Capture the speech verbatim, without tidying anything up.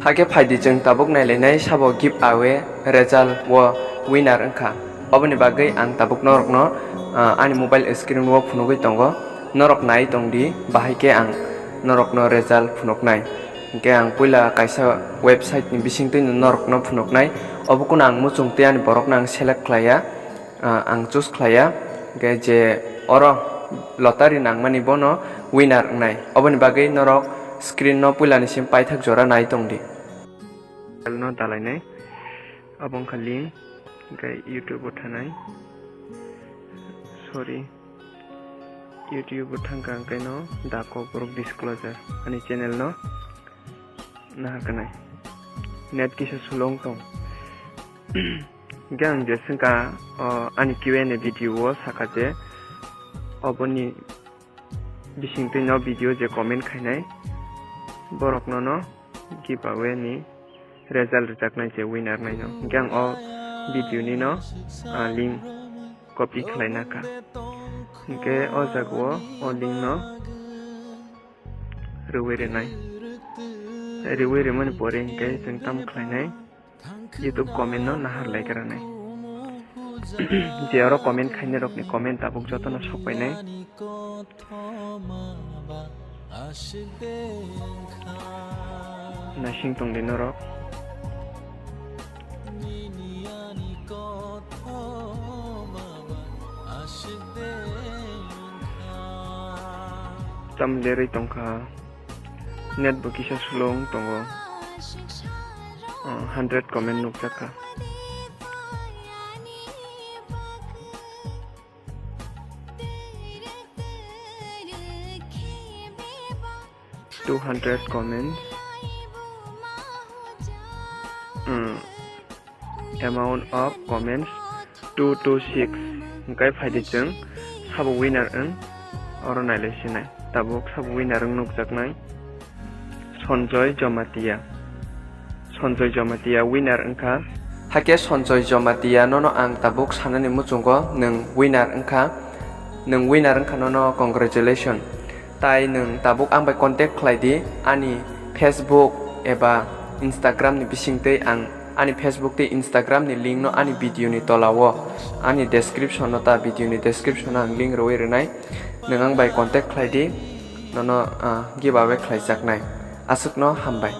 Hakhe phaidi chwng tabuk nailainai sabo giveaway result o winner wngkha. Oboni bagwi ang tabuk norokno, ah, ani mobile screen o phunugwi tongo. Norok nai tongdi, bahai khe ang norokno result phunuknai. Hinkhe ang puila kaisa website ni bisingtwi norokno phunuknai. Obo kunu ang muchungtwi ani borokno ang select khlaiya. Ah, ang choose khlaiya, hinkhe je oro lottery nangmani bono winner wngnai. Oboni bagwi norok screen no puilani sim paithak jora nai tongdi. Channel no dalainai, abo wngkha link, hinkhe YouTube o thanai, sorry, YouTube o thangkha, hinkhe no da Kokborok Disclosure ani channel no naharkha nai. Net kisa slow wng tong. Hinkhe ang je swngkha, o, ani Q and A video o sakha je oboni bisingtwi no video je comment khainai borok nono giveaway ni result rwjaknai je winner naino. Hinkhe ang o video ni no, ah, link copy khlaina kha. Hinkhe o jaga o o link no rwui rwnai. Rwui rwmani pore hinkhe chwng tamo khlainai? YouTube comment no nahar lai gra nai. Je oro comment khainai rok ni comment tabuk joto no sok painai. Naising tongdi norok. Tam lerwi tongkha. Net bo kisa slow wng tongo. Oh, hundred comment nukjakha. Two hundred comments. Hmm. Amount of comments two two six. Hinkhe phaidi chwng sabo winner wng oro nailai sinai. Tabuk sabo winner wng nukjaknai Sanjoy Jamatia. Sanjoy Jamatia winner wngkha. Hakhe Sanjoy Jamatia nono ang tabuk sanani muchungo nwng winner wngkha. Nwng winner wngkha nono congratulation. Tai nwng tabuk ang bai contact khlai di, ani Facebook eba Instagram ni bisingtwi ang ani Facebook tei Instagram ni link no ani video ni tola o, ani description o ta video ni description o ang link rwui rwnai. Nwng ang bai contact khlai di, nono, ah, giveaway khlaijaknai. Aswkno hambai.